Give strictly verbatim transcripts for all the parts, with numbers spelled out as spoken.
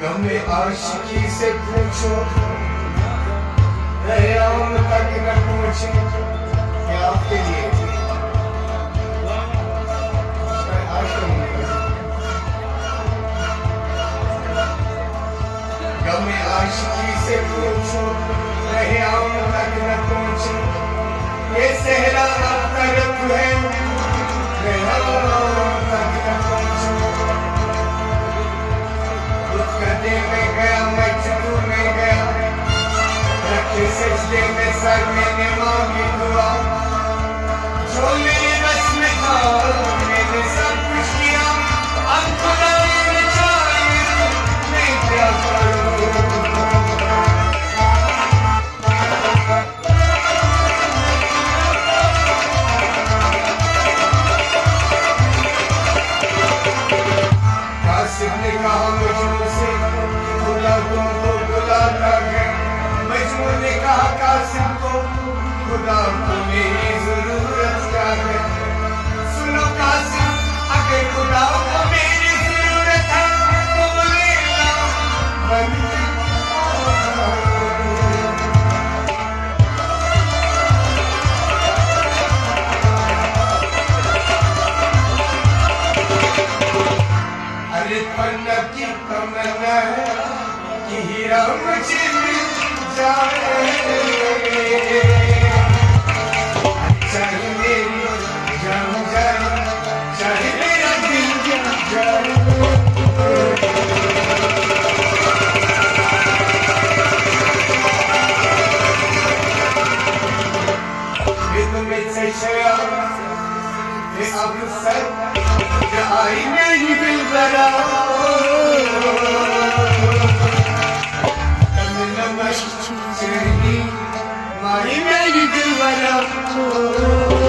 غم عاشقی سے پوچھو، رہے عام تک نہ پہنچے، یہ آپ کے لیے۔ غم عاشقی سے پوچھو، رہے عام تک نہ پہنچے، یہ صحرا آپ کا رب ہے، رہے عام تک نہ پہنچے۔ بت کدے میں گیا، میں چکو میں گیا، رکھے سجدے میں سر، میں نے مانگی دعا۔ جو میرے بس میں تھا، میں نے سب کچھ کیا۔ اب خدا نے بچائی، میں کیا کروں؟ قاسم نے کہا مجنو سے، خدا تم کو بلاتا ہے۔ مجنو نے کہا قاسم کو، خدا کو میری ضرورت کیا ہے؟ سنو قاسم، اگر خدا کو میری ضرورت ہے تو بولے نا، بند۔ ارے پنڈت کی تمنا ہے کہ ہیرا مجھے مل جائے، چاہے میری جان جائے، چاہے میرا دل جائے۔ یہ تو میں سے شیا، یہ اب سر، یہ آئی میری دل برا۔ تمنا مشق چہری، ماہی میری دل برا۔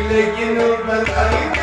لگن بلائے